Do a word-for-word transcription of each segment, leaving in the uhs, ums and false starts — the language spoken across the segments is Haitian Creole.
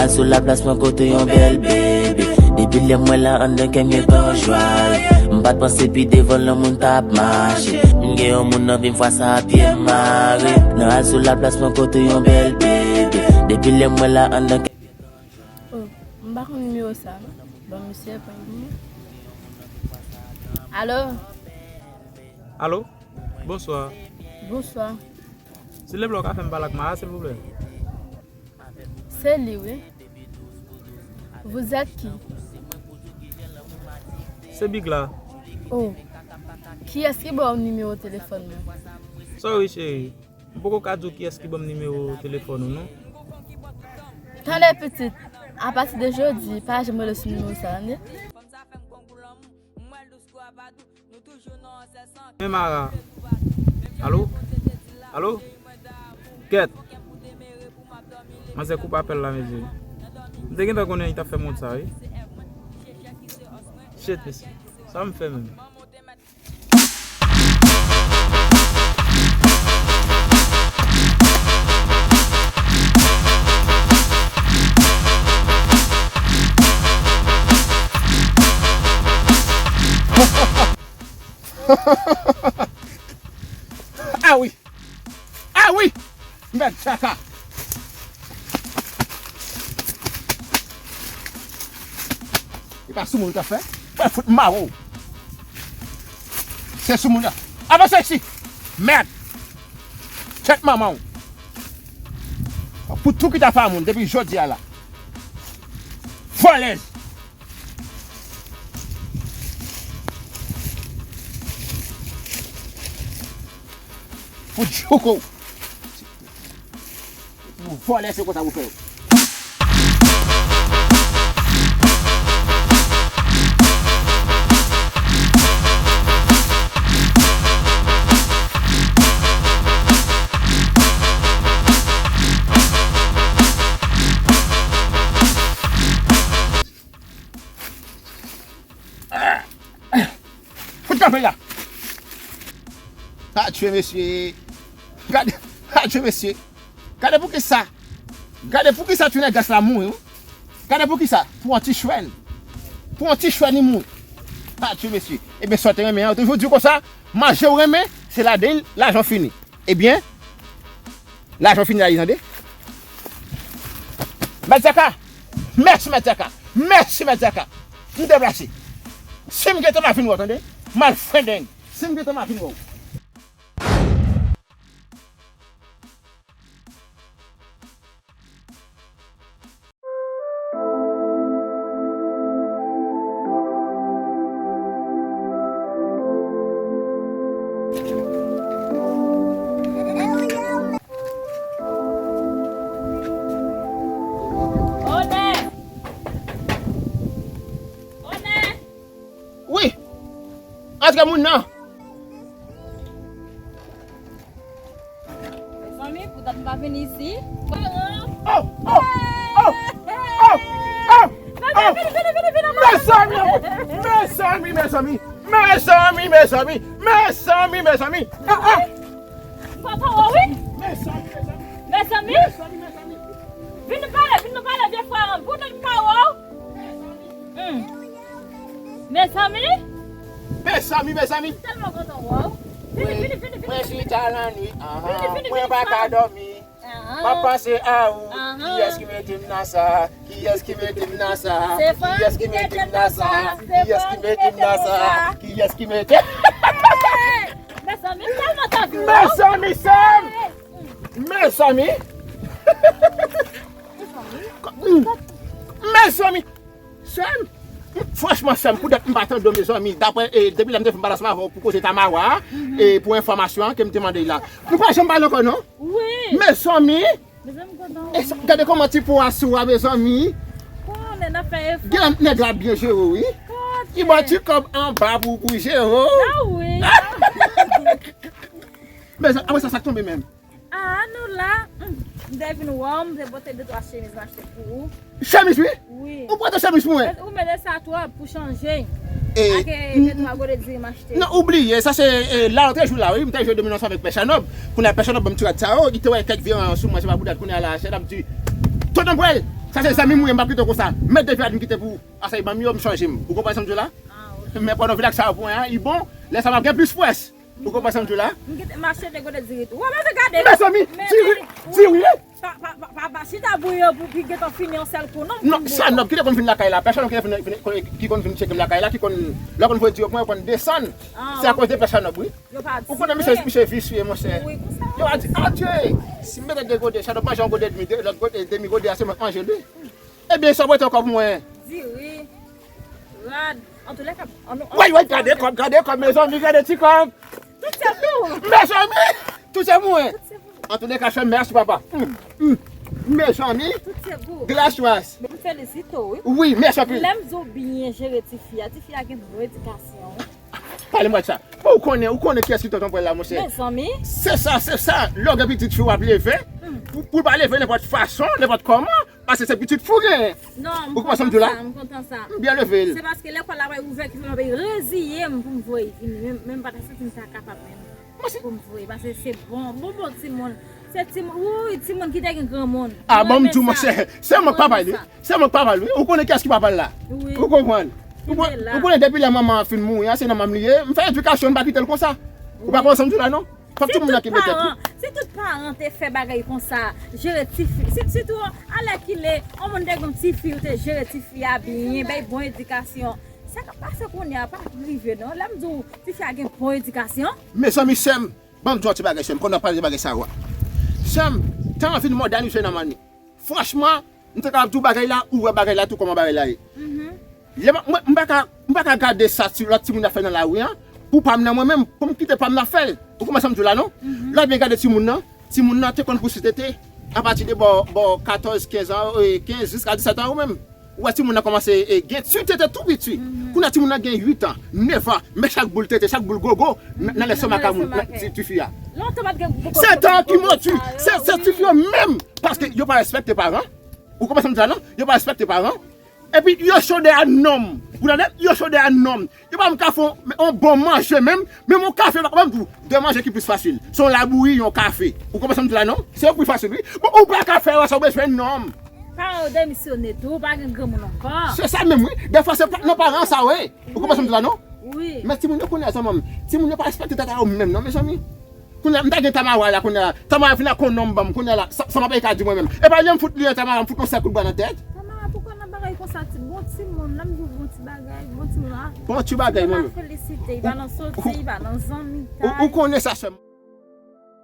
Sou laplas mwen pote yon bèl bebe. Depi lè m wè la anndan kè m gentan jwaye. M pa t panse pi devan lè moun t ap mache. M gen yon moun nan vi m fwa sa pye m mare. Nan al sou laplas mwen pote yon bèl bebe. Depi lè m wè la anndan kè m gentan jwaye. Oh, m pa konn nimewo sa non. Bon, misye pran pou mwen. Alo? Alo? Bonswa. Bonswa. Silvouplè, w ka fè m pale ak Mara, silvouplè? Se li, wi. Vous êtes qui? Se Big la. Oh. Kiyès ki ba w nimewo telefòn mwen? Sorry, cheri. M poko ka di w kiyès ki ban m nimewo telefòn ou, non. Tande, pitit. Apati de jodi, pa janm rele sou nimewo sa, tande? Men Mara. Alo? Alo? Kèt. Manzè koupe apèl la, mesye. M te gentan konnen li t ap fè m wont sa, wi. Shit, mesye. Sa m fè menm? Ah wi! Ah wi! Mèt Djaka! E pa soumoun ou t ap fè? Mwen fout mare w! Se soumoun la. Avanse isit! Mèt! Tèt manman w! Pou tou ki ta fè a moun depi jodi a la. Vòlèz! Pou djouko. Pou vòlè se konsa pou fè yo. Fout kanpe la. Adje mesye. Gade, adje mesye. Gade poukisa. Gade poukisa ti nègas la mouri wi. Gade poukisa. Pou yon ti chwèn. Pou yon ti chwèn li mouri. Adje mesye. Ebyen sa w te renmen an, ou toujou di konsa, manje w renmen, se ladan l lajan w fini. Ebyen, lajan w fini la li tande. Mèt Djaka. Mèsi Mèt Djaka. Mèsi Mèt Djaka. M deplase. Si m gentan m a vin wè w tande. M al fendeng. Si m gentan m a vin wè w. Wi! Antre moun nan! Mezanmi, poutèt m pa vin isi. Oh! Oh! Oh! Oh! Oh! Mezanmi! Mezanmi, mezanmi! Mezanmi, mezanmi! Mezanmi, mezanmi! Ah, ah! M pa wè w wi. Mezanmi, mezanmi! Mezanmi, Mezanmi, mezanmi! Vin nou pale, vin nou pale vye frè m. Poutèt m pa wè w. Hmm. Mezanmi. Mezanmi, mezanmi! M tèlman kontan wè w. Vini, vini, vini, vini. Mwen chita lannwit, Vini, vini, mwen vini, pa ka frè m. dòmi. M ap panse a ou. Kiyès ki mete m nan sa? Kiyès ki mete m nan sa? Kiyès ki mete m nan sa? Kiyès ki mete m nan sa? Kiyès ki mete... Mezanmi, m tèlman t anvi wè w. Mezanmi, sè m! Mezanmi! Mezanmi! Sè m! Franchman, sè m, poutèt m pa tande w, mezanmi, daprè, e, depi lè m te fè yon balans avè w pou koze Tamawa a, e, pou enfòmasyon an ke m te mande l la. Nou pa janm pale ankò, non? Wi. Mezanmi! Mezanmi, kontan E wè sa, w. Gade kòman ti po a sou a, mezanmi! Konnen n ap fè efò. Gen nèg la byen jere w, wi! Li ba w ti kòb anba pou, pou jere w! Ah wi. Mezanmi, apre sa, sa k tonbe menm? Ah, nou la. Hmm. M te vin wè w, m te pote de twa chemiz m achte pou ou. Chemiz, wi? Wi. Ou pote chemiz pou mwen? Ou mele sa twòp pou chanje. E, Ak de twa gode diri m achte. Non, ou bliye, sa se e, la lòt jou la, wi, m te jwe dominans avèk Pè Chanòb. Kounye a Pè Chanòb ban m ti rad sa yo, li te wè kèk vye sou mwen, se pa pou dat kounye a la, se l ap di, tonton Brèl, Sa se zanmi m ou ye, m p ap kite w konsa. Mèt de vye a m kite pou ou. Asa, ban m yo, m chanje m. Ou konprann sa m di w la? Ah, ok. Men pandan w vin ak sa pou mwen an, li bon. Lè sa m ap gen plis fwès. Ou konprann sa m di w la? M kite mache te kote diri tou. Wè, mwen te gade. Mezanmi, diri, diri. Pa, pa, pa, pa, pa chita bouyi yo pou ki gentan fini yon sèl kou, non. Non, sa nòb ki te konn vin lakay la. Pèsonn ki te vin, vin, ki konn vin tcheke m lakay la, ki konn, lè konn voye diri pou mwen, yo konn desann. Se akoz de pèsonn nòb, wi. Ou konnen misye, misye visye, monchè. Yo a di, adye! Si m mete de gode, sa nòb manje yon gode edmi, de, lòt gode, demi gode a, se mwen k manje l, wi. Ebyen, sa w prete ankò pou mwen? Diri, rad, antoulèka, annou, annou. Woy, woy, gade kòb, gade kòb, mezanmi, gade ti kòb. Tout se pou ou. Mezanmi, tout se pou mwen. Tout se pou ou. Antoulèka, sè m, mèsi, papa. Mm, mm. Mezanmi, tout se pou ou. Glaswas. M felisite w, wi. Wi, mèsi anpil. Lè m di w byen jere tifi a, tifi a gen bon edikasyon, wi. Pale mwen de sa. Bon, ou konnen, ou konnen kiyès ki tonton pwèl la, monchè. Mezanmi. Se sa, se sa. Lè w gen pitit fi w ap leve, pou, pou l pa leve nenpòt fason, nenpòt kòman, paske se pitit fi w genyen. Non, m kontan sa, m kontan sa. M byen leve l. Se paske lekòl la pral ouvè ki fè m ap reziye m pou m voye vini. Men, men m pa ta santi m ta kapab menm pou m voye, paske se bon, bon, bon timoun. Se timoun, wi, timoun ki te gen granmoun. Ah, bon, m di w, monchè, se mwen k papa l, wi. Se mwen k papa l, wi. Ou konnen kiyès ki papa l la? Wi. Ou konprann? Ou konnen depi lè manman an fin mouri an, se nan men m li ye. M fè edikasyon, m pa kite l konsa. Ou pa konprann sa m di w la, non? Fòk timoun nan kenbe tèt li. Si tout paran te fè bagay konsa, jere tifi, si, sitou alèkile, yon moun te gen yon tifi, ou te jere tifi a byen, bay bon edikasyon. Sa k ap pase kounye a pa rive, non. Lè m di w, tifi a gen bon edikasyon. Mezanmi, sè m, ban m di w yon ti bagay, sè m, pandan w ap pale de bagay sa yo a. Sè m, tan an vin mòdènize nan manni. Franchman, m te kapab di w bagay la, ou wè bagay la tou kòman bagay la ye. Lè m, mwen, m pa ka, m pa ka gade sa ti, lòt timoun ap fè nan lari an, pou pa m nan mwen menm, pou m kite pa m nan fè l. Ou konprann sa m di w la, non? Lè w byen gade timoun nan, timoun nan te konn pouse tete, apati de bò, bò katòz, kenz an, e, kenz jiska disèt an yo menm. Ou wè timoun nan kòmanse, e, gen ti tete tou piti. Kounye a timoun nan gen uit an, nèf an, men chak boul tete, chak boul gogo, nan, nan lèstomak a moun, nan, ti, tifi a. Se tan ki modi, se, se tifi yo menm, paske yo pa respekte paran. Ou konprann sa m di la, non? Yo pa respekte paran. Epi yo cho dèyè nonm. Ou tande? Yo cho dèyè nonm. Yo pa menm ka fè yon, yon bon manje menm. Menm yon kafe, pa menm tou. De manje ki plis fasil. Se yon labouyi, yon kafe. Ou konprann sa m di la, non? Se yo k pi fasil, wi. Bon, ou pa ka fè yo sa, ou bezwen nonm. Paran yo demisyone tou, pa gen granmoun ankò. Se sa menm, wi. Defwa se pa, nan paran sa, wi. Ou konprann sa m di la, non? Wi. Men timoun yo kounye a, zanmi m. Timoun yo pa respekte tata yo menm, non, mezanmi. Kounye a, m ta gen Tamara la, kounye a, Tamara vin ak yon nonm ban m, kounye a la, sa, sa m ap ka di mwen menm. E pa li m fout li an, Tamara, m fout yon sèl kout bwa nan tèt. Tamara, poukò nan bagay konsa, ti, bon timoun, lè m di w bon ti bagay, bon timoun, a. Bon ti bagay, mwen menm. Li pa nan felisite, li pa nan soti, li pa nan zanmitay. Ou, ou konnen sa, sè m.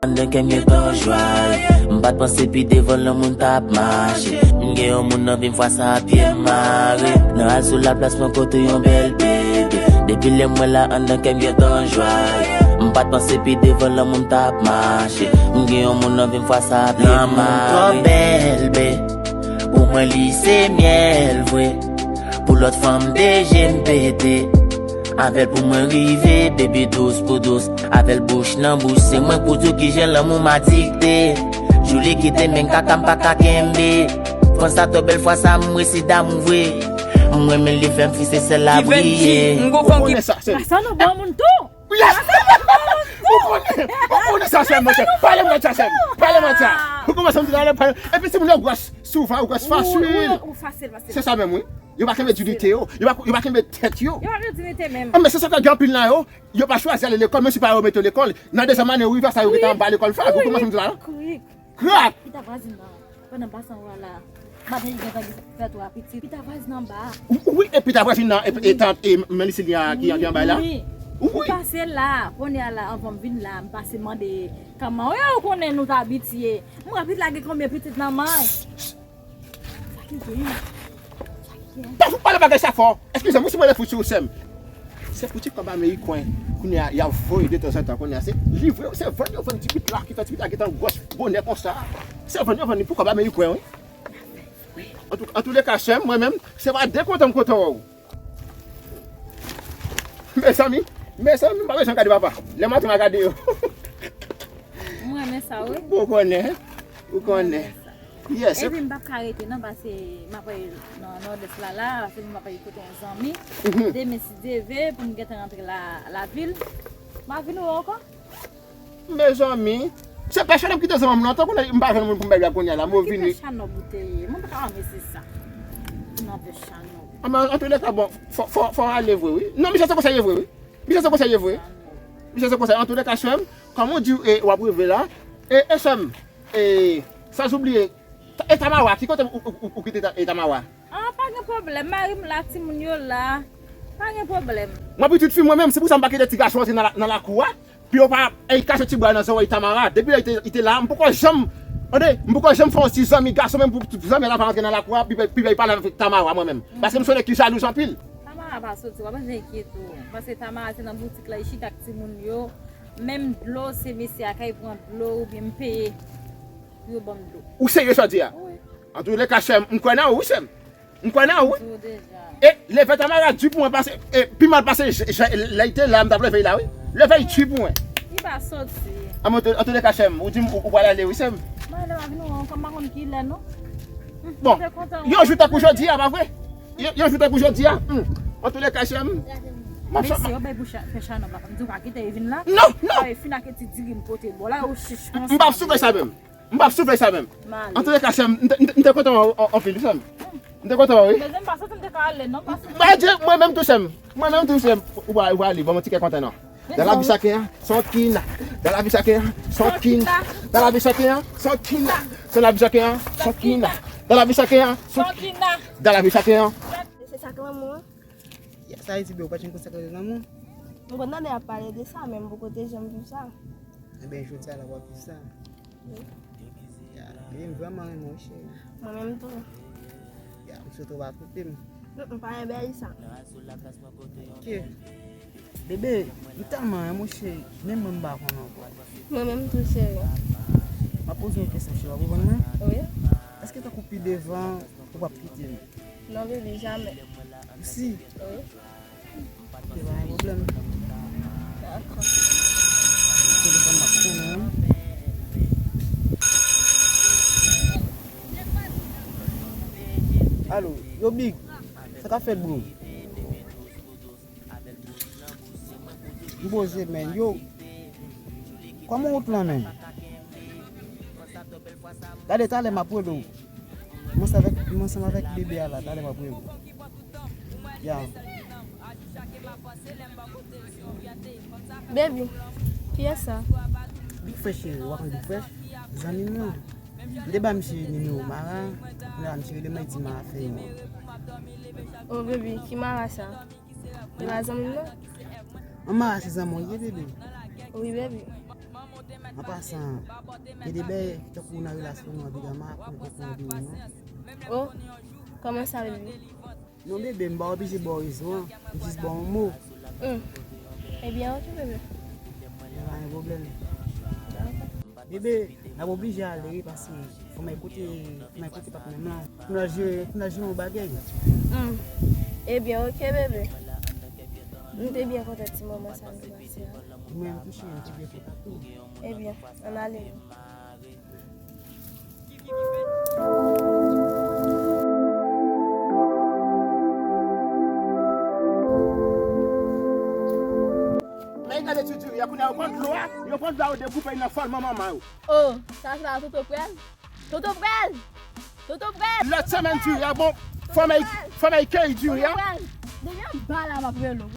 Anndan kè m gentan jwaye. M pa t panse pi devan lanmou n t ap mache. M gen yon moun nan vi m fwa sa pye m mare. Nan al sou laplas mwen kote yon bèl bebe. Depi lè m wè la anndan kè m gentan jwaye. M pa t panse pi devan lanmou n t ap mache. M gen yon moun nan vi m fwa sa pye m mare. Lanmou twò bèl, be. Pou mwen li se myèl vre. Pou lòt fanm de je m pete. Avè l pou mwen rive, baby dous pou dous. Avè l bouch nan bouch, se mwen k pou di w kijan lanmou m adikte. Jou li kite men kaka m pa ka kenbe. Fanm sa twò bèl fwa sa m resi damou vre. M renmen li fè m fi se sèl la briye. Ou konnen sa, sè m. Pase nou bon moun tou. Yes! Ou konnen, ou konnen sa, sè m, monchè. Pale mwen sa, sè m. Pale mwen sa. Ou konprann sa m di la, pale. Epi timoun yo gwòs souvan, ou gwòs fasil. Ou fasil, fasil. Se sa menm, wi. Yo pa kenbe diyite yo. Yo pa, yo pa kenbe tèt yo. Yo pa gen diyite menm. Ah, men se sa k fè gen anpil nan yo, yo pa chwazi ale lekòl, menm si paran yo mete yo lekòl. Nan dezyèm ane, yo rive a sa, yo gentan anba lekòl fag. Ou konprann sa m di la, non? Krik. Krak! Pita vwazin nan, pandan m pase anwo a la, madanm li gentan gen fè twa pitit. Pita vwazin nan anba a. Wi, e pita vwazin nan, e, e tant, e Melisilya ki, ki anba la. Wi. Wi. M pase la, kounye a la, anvan m vin la, m pase mande kòman yo, ou konnen nou t abitye. M wè pitit la gen konbyen pitit nan men. Sa ki gen? Sa ki gen? Pa fout pale bagay sa fò. Eskize m, wi, si mwen lè fout sou ou, sè m. Se pou ti kòb ameriken, kounye a, y ap voye detanzantan, kounye a, se livre, se vann yo vann ti pitit la, ki fè ti pitit la gentan gwòs bonè konsa. Se vann yo vann li pou kòb ameriken, wi. Antouka, antouleka, sè m, mwen menm, se pa de kontan m kontan wè w. Mezanmi, mezanmi, m pa bezwen gade papa. Lè m antre, m a gade yo. M renmen sa, wi. Ou konnen, ou konnen. Yes. Epi m p ap ka rete non, pase m ap al nan Nòdès la la, pase m ap al kote yon zanmi. Demen si Dye ve, pou m gentan rantre la, lavil. M a vin wè w ankò. Mezanmi, Se pè chanòb ki te zanmi m lontan, kounye a m pa jwenn moun pou m bay la kounye a la, mwen vini. Ki pè chanòb ou te ye? Mwen pa ka renmen se sa. Nan pè chanòb. Anben, antouleka, bon, fò, fò, fò ale vre, wi. Non, misye se konsèye vre, wi. Misye se konsèye vre. Misye se konsèye. Antouleka, sè m, kòm ou di, e, w ap rive la. E, e sè m, e, san oubliye, e Tamara, ki kote ou, ou, ou, ou kite ta-, e Tamara? Ah, pa gen pwoblèm. Mari m la, timoun yo la. Pa gen pwoblèm. Mwen pitit fi mwen menm, se pou sa m pa kite ti gason antre nan la, nan lakou a. Pou yo pa, ey, kache ti bwa nan zòrèy Tamara. Depi lè li te, li te la, m poko janm, tande, m poko janm fè yon ti zanmi gason menm pou zanmi la pa rantre nan lakou a, pou, pou, pou pale avèk Tamara mwen menm. Paske m sonje ki jalouz anpil. Tamara pa soti, w ap enkyete w. Paske Tamara se nan boutik la, li chita ak timoun yo. Menm dlo, se mesye a k al pran dlo oubyen m peye pou yo ban m dlo. Ou serye sa w di a? Wi. Antouleka, sè m, m kwè nan ou, wi, sè m. M kwè nan ou, wi. M di w deja. E, leve Tamara di pou mwen pase, e, pi mal pase, j-, j-, lè l te la, m t ap leve l la, wi. Leve l di pou mwen. Li pa soti. Anben, antou-, antouleka, sè m, ou di m ou, ou pral ale, wi, sè m. Mwen lè m ap vin ou ankò, m pa konn ki lè, non. Bon, yon jou tankou jodi a, pa vre? Yon, yon jou tankou jodi a. Hmm. Antouleka, sè m, m ap... Mesye, yo bay pou cha-, fè chanòb la. M di w pa kite l vin la. Non, non. Sa e fin ak ti diri m pote bò la, yo chich konsa. M p ap soufle sa menm. M p ap soufle sa menm. Antouleka, sè m, m te, m te, m te kontan wè w an-, anpil, wi, sè m. M te kontan wè w, wi. Bezwen m pa soti, m te ka ale, non, pa soti. Mwen menm tou, sè m. Mwen menm tou, sè m. Ou pa, ou pa ale, ban m yon ti kè kontan, non. Dans la vie chacun a son kin. Dans la vie chacun a son kin. Dans la vie chacun a son kin. Dans la vie chacun a son kin. Dans la vie chacun a son kin. Dans la vie chacun a. Se sa k lanmou an? Sa vle di, bebe, ou pa t janm konn sa k rele lanmou? M konn tande y ap pale de sa, men m poko te janm viv sa. Ebyen, jodi a la w ap viv sa. Wi. Ya, bebe, m vrèman renmen w, cheri. Mwen menm tou. Ya, m swete w pa twonpe m. Mm, mm, pa enbèl sa. Ok. Bebe, m tèlman renmen w, cheri. Menm mwen m pa konn ankò. Mwen menm tou, cheri. M ap poze w yon kesyon, cheri, w ap reponn mwen? Wi. Èske tankou pi devan, ou p ap kite m? Non, bebe, jamè. Ou si? Wi. Ok, pa gen pwoblèm. Dakò. Telefòn m ap sonnen. Alo, yo Big, sa k ap fèt, bro? M poze, men, yo. Kòman wout lan, men? Gade, talè m ap rele w. Mwen ansanm avèk, mwen ansanm avèk bebe a la, talè m ap rele w. Ya. Baby, kiyès sa? Big Fresh, cheri, w ap wè Big Fresh? Zanmi m nan. M te ba misye nimewo Mara, kounye a misye rele m, li di Mara fè yon. Oh, baby, ki Mara sa? Li pa zanmi m, non? An Mara se zanmi w ye, bebe. Wi, baby. An pasan, gen de bèy tankou nan relasyon nou an, bebe, an Mara konnen tankou an de ou, non? Oh, kòman sa, baby? Non, bebe, m pa oblije ba w rezon an, m jis ba w yon mo. Hmm. Ebyen, ok, bebe. Pa gen pwoblèm. Dakò. Bebe, n ap oblije ale wi, paske fò m al kote, fò m al kote patnè m lan. Pou n al jere, pou n al jere yon bagay. Hmm. Ebyen, ok, bebe. M te byen kontan ti moman sa nou pase a. Mwen menm tou, cheri, m te byen kontan tou. Ebyen, ann ale. Men gade ti diri a, kounye a yo pran dlo a, yo pran dlo a, yo dekoupe l nan fòm manman yo. Oh, sa se pa Toto Prèl? Toto Prèl! Toto Prèl! Lòt semèn diri a bon, fò m al, fò m al keyi diri a. Toto Prèl! Depi anba la m ap rele w.